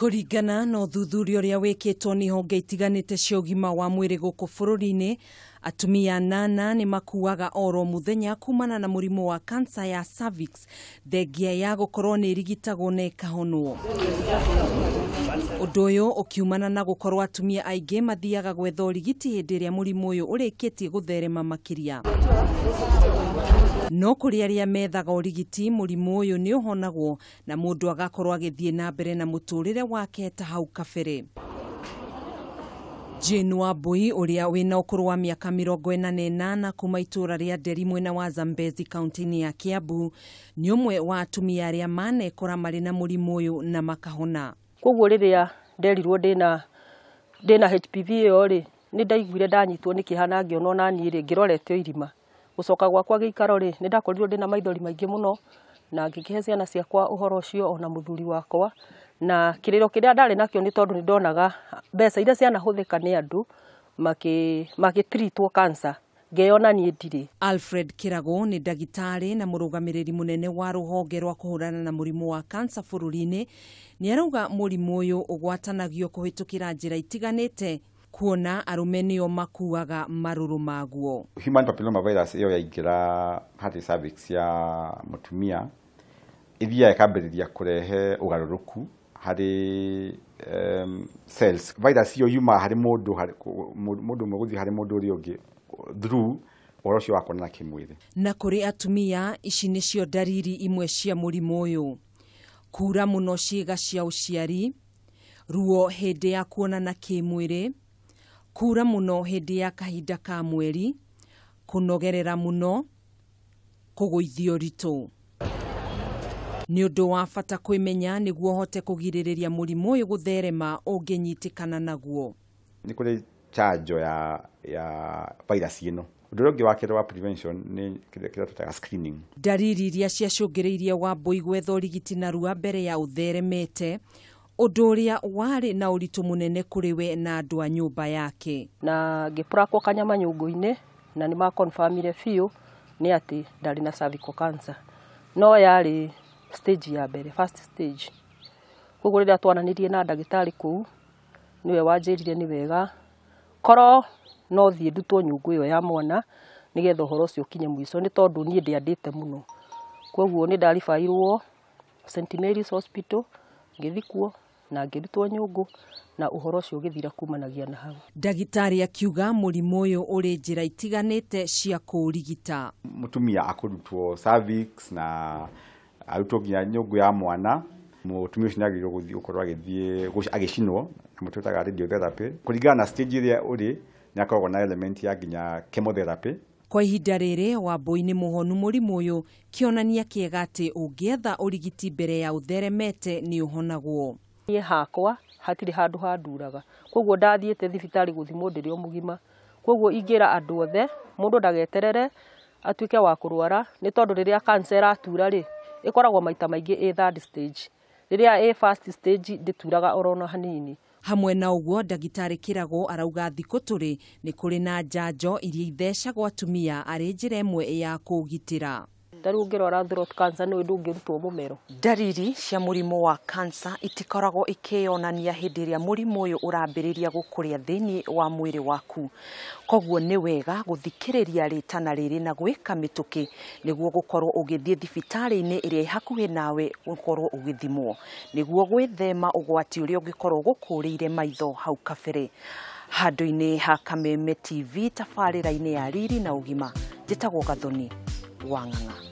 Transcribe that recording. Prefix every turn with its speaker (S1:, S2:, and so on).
S1: Kũringana na ũthuthuria ũrĩa wĩkĩtwo nĩ honge itiganĩte cia ũgima wa mwĩrĩ gũkũ bũrũri-inĩ, atumia 8 nĩ makuaga oro mũthenya kumana na mũrimũ wa kansa ya cervix, thengia ya gũkorwo nĩ ĩrigitagwo na ĩkahonwo. Ũndũ ũyũ ũkiumana na gũkorwo atumia aingĩ mathiaga gwetha ũrigiti hĩndĩ ĩrĩa mũrimũ ũyũ ũrĩkĩtie gũtherema makĩria. No kũrĩ arĩa methaga ũrigiti, mũrimũ ũyũ nĩ ũhonagwo na mũndũ agakorwo agĩthiĩ na mbere na mũtũrĩre wake ta hau kabere. Jane Wambui ũrĩa wĩna ũkũrũ wa mĩaka 48 kuma itũũra rĩa Nderi mwena wa Zambezi kaunti-inĩ ya Kiambu nĩ ũmwe wa atumia arĩa manekora marĩ na mũrimũ ũyũ na makahona.
S2: Koguo rĩrĩa nderirwo ndĩna HPV ĩyo rĩ, nĩ ndaiguire ndanyitwo nĩ kĩeha na ngĩona ona niĩ rĩ ngĩrorete irima. Gũcoka gwakwa gĩikaro rĩ, nĩ ndakorirwo ndĩna maithori maingĩ mũno na ngĩkĩhe ciana ciakwa ũhoro ũcio ona mũthuri wakwa, na kĩrĩro kĩrĩa ndarĩ nakĩo nĩ tondũ nĩ ndonaga mbeca iria cianahũthĩka nĩ andũ magĩtreatwo cancer, ngeyona niĩ ndirĩ.
S1: Alfred Kirago nĩ ndagĩtarĩ na mũrũgamĩrĩri mũnene wa rũhonge rwa kũhũrana na mũrimũ wa kansa bũrũri-inĩ. Nĩ arauga mũrimũ ũyũ ũgwatanagio kũhĩtũkĩra njĩra itiganĩte, kuona arũme nĩo makuaga marũrũ maguo.
S3: Human papilloma virus ĩyo yaingĩra harĩ cervix ya mũtumia, ĩthiaga ĩkambĩrĩria kũrehe ũgarũrũku harĩ cells. Virus ĩyo yumaga harĩ mũndũ mũndũ ũmwe gũthiĩ harĩ mũndũ ũrĩa ũngĩ through ũhoro ũcio wa kuonana kĩmwĩrĩ.
S1: Na kũrĩ atumia, ici nĩcio ndariri imwe cia mũrimũ ũyũ: kura mũno ciĩga cia ũciari, ruo hĩndĩ ya kuonana kĩmwĩrĩ, kura mũno hĩndĩ ya kahinda ka mweri, kũnogerera mũno, kũgũithio ritũ. Nĩ ũndũ wa bata kwĩmenya nĩguo ũhote kũgirĩrĩria mũrimũ ũyũ gũtherema ũngĩnyitĩkana naguo.
S3: Nĩ kũrĩ chanjo ya virus ĩno. Ũndũ ũrĩa ũngĩ wa kerĩ wa prevention nĩ kĩrĩa twĩtaga screening.
S1: Ndariri iria ciacũngĩrĩirie Wambui gwetha ũrigiti narua mbere ya ũtheremete, ũndũ ũrĩa warĩ na ũritũ mũnene kũrĩ we na andũ a nyũmba yake.
S2: Na ngĩprakwo kanyama nyũngũ-inĩ na nĩ makonfirmire biũ nĩ atĩ ndarĩ na cervical cancer, no yarĩ stage ya mbere, first stage. Koguo rĩrĩa twaranĩrie na ndagĩtarĩ kũu, nĩwe wanjĩrire nĩ wega korwo no thiĩ ndutwo nyũngũ ĩyo ya mwana nĩgetha ũhoro ũcio ũkinye mũico, nĩ tondũ niĩ ndĩandĩte mũno. Koguo nĩ ndaribairwo St Mary's Hospital, ngĩthiĩ kuo na ngĩrutwo nyũngũ na ũhoro ũcio ũgĩthira kumanagia na hau.
S1: Ndagĩtarĩ akiuga mũrimũ ũyũ ũrĩ njĩra itiganĩte cia kũũrigita.
S3: Mũtumia akũrutwo cervix na arutwo nginya nyũngũ ya mwana, mũtumia ũcio nĩagĩrĩirwo gũthiĩ gũkorwo agĩthiĩ agĩcinwo na twĩtaga radiotherapy. Kũringana na stage ĩrĩa ũrĩ, nĩ akoragwo na element ya nginya chemotherapy.
S1: Kwa ihinda rĩrĩ Wambui nĩ mũhonu mũrimũ ũyũ, kĩonania kĩega atĩ ũngĩetha ũrigiti mbere ya ũtheremete nĩ ũhonagwo.
S2: Niĩ hakwa hatirĩ handũ handuraga, koguo ndathiĩte thibitarĩ gũthimwo ndĩrĩ o mũgima. Koguo ingĩra andũ othe mũndũ ndageterere atuĩke wa kũrwara, nĩ tondũ rĩrĩa cancer ĩratura rĩ, ĩkoragwo maita maingĩ ĩ third stage. Rĩrĩa ĩ first stage ndĩturaga oro na hanini.
S1: Hamwe na ũguo, ndagĩtarĩ Kirago arauga thikũ tũrĩ nĩ kũrĩ na njanjo iria ithecagwo atumia arĩ njĩra ĩmwe ya kũgitĩra.
S2: Ta rĩu ũngĩrwara throat cancer nĩ ndũngĩrutwo mũmero.
S1: Ndariri cia mũrimũ wa kansa itikoragwo ikĩyonania hĩndĩ ĩrĩa mũrimũ ũyũ ũrambĩrĩria gũkũrĩa thĩinĩ wa mwĩrĩ waku. Koguo nĩ wega gũthikĩrĩria rĩtana rĩrĩ na gwĩka mĩtũkĩ nĩguo gũkorwo ũgĩthiĩ thibitarĩ-inĩ ĩrĩa ĩ hakuhĩ nawe ũkorwo ũgĩthimwo, nĩguo gwĩthema ũgwati ũrĩa ũngĩkorwo gũkũrĩire maitho hau kabere. Handũ-inĩ ha Kameme TV tabarĩra-inĩ ya Riri na Ũgima, njĩtagwo Gathoni wa Ng'ang'a.